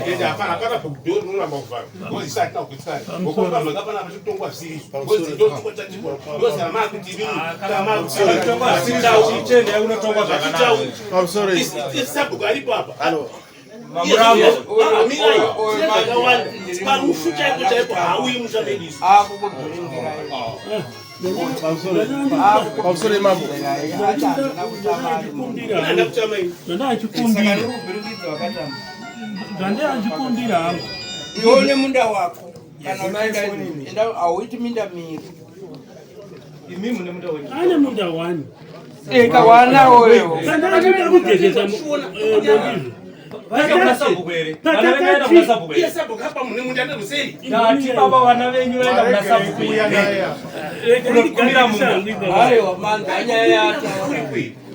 ende hapana hapana bhuku rinoramba kuvhara because isu hatina kugutsikana ngokuti pana pachitongwa zvisiri because ndochikotatikwa because hamakuti Unotongwa zvakanaka. Sabhuku aripo apa. Mamurambo. Zvakawanda parufu chaipo chaipo hauyi musha medu isu. Pamusoro imambo. Zvandachikumbira, zvandachikumbira hangu. Iwe une munda wako, kana uchienda, enda, hauiti minda miri. Imi mune munda wenyu. Ane munda wani. Eka wanawoyo. Kana kugezesa mondizvo. Vaenda kuna sabhuku here? Vana venyu vaenda kuna sabhuku Iye here? Sabhuku apa mune munda neruseri. Ndati baba, vana venyu vaenda kuna sabhuku here kunokumira munda? Aiwa, manzwa nyaya yataura.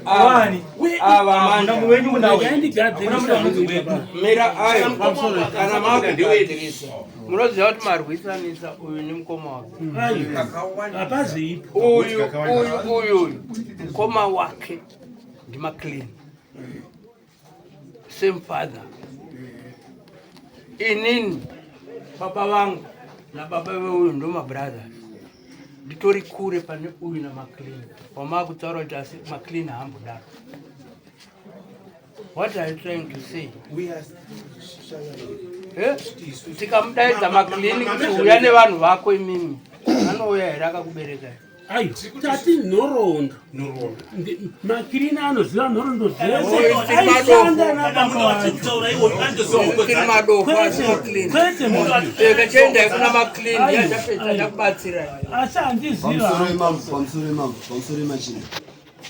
Wani? Ava Munda wenyu munawo. Hakuna munda unonzi wedu. Mira, ayo kana makugadzirisa, munoziva kuti marwisanisa uyu nemukoma wake. Hapaziipo. Uyu uyu uyu uyu mukoma wake ndimaclean, same father. Inini baba vangu nababa veuyu ndo mabrothers, nditori kure pane uyu namaclean wamakutaura kuti, asi maclean haambodaro. What are you trying to say? Eh? Tikamudaidza maclean kuti uya nevanhu vako imimi, anouya here akakubereka? Ayo tati nhoroondo. Makirina anoziva nhoroondo dzese, aishanda nababa wacho. Madofo. Kwete. Kachiendai kuna maclean, yachapedza ndakubatsirai. Asi handiziva. Pamusoro imambo, pamusoro imambo, pamusoro imachinda.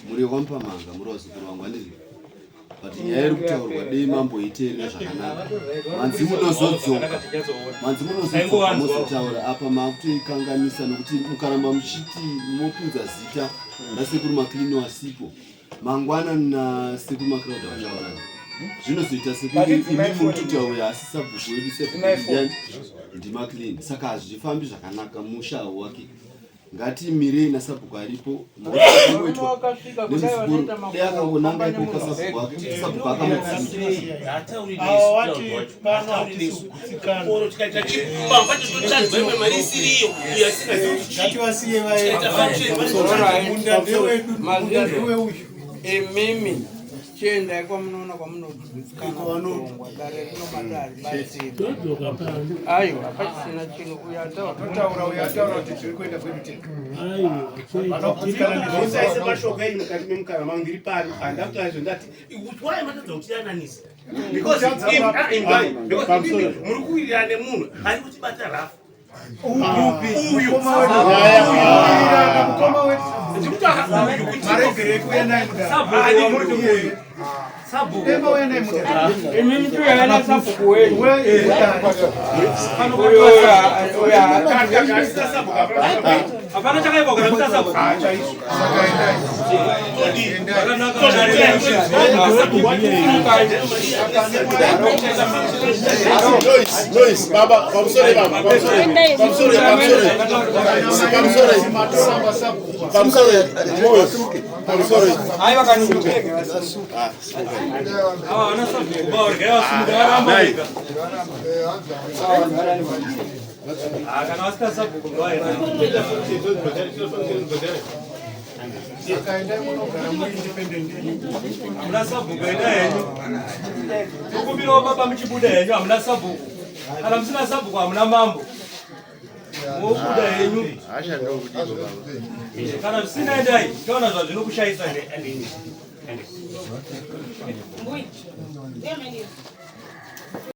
Muri wamupamanga, muri wazukuru vangu, handizvo? But nyaya iri kutaurwa, dei mamboiteerera zvakanaka. Manzi munozodzoka, manzi munozodzoka mozotaura. Apa makutoikanganisa nokuti mukaramba muchiti mopinza zita rasekuru Maclean wasipo, mangwana nasekuru Macrowd vachaurana, zvinozoita sekuti imi muri kutaura asi sabhuku wedu sebhuku ndiMaclean, saka hazvifambi zvakanaka, musha hauwaki. Ngatimirei nasabhuku aripo. Wakasvika kudai vanoita Dei akangonanga ikoko sabhuku wake, sabhuku akamutsinda. Ava wati pano hatisi kugutsikana. Chipamba chotochadzwa imwe mari isiriyo iyo asingazivi kuti chii. Ngativasiye vaende. Munda ndewedu, munda ndeweuyu. Imimi chiendai kwamunoona kwamunogutsikana kutongwa. Dare rinomata haribatsiri. Todzoka pano. Aiwa, hapachisina chinhu, uyo ataura. Totaura, uyo ataura kuti tiri kuenda kwedu tega. Aiwa. Musaise mashoko enyu mukati memukana mangu. Ndiri pano, handida kutaura izvo. Ndati why matadza kutiyananisa? Because imbai, because imimi muri kuwirirana nemunhu ari kutibata rafu. Imimi tuyana sabhuku wenyu. Hapana chakaipa kana musina sabhuku. Noise, baba, pamusoro baba, pamusoro, pamusoro, pamusoro, pamusoro, pamusoro, pamusoro. Aiwa kani Ava vana sabhuku baurya vasumuka varamba vega. Ah, kana vasina sabhuku ngavaenda. Hamuna sabhuku enda henyu. Tokumbirawo baba muchibuda henyu hamuna sabhuku. Kana musina sabhuku hamuna mambo. Mobuda henyu. Kana zvisina endai taona zvazvinokushaisa.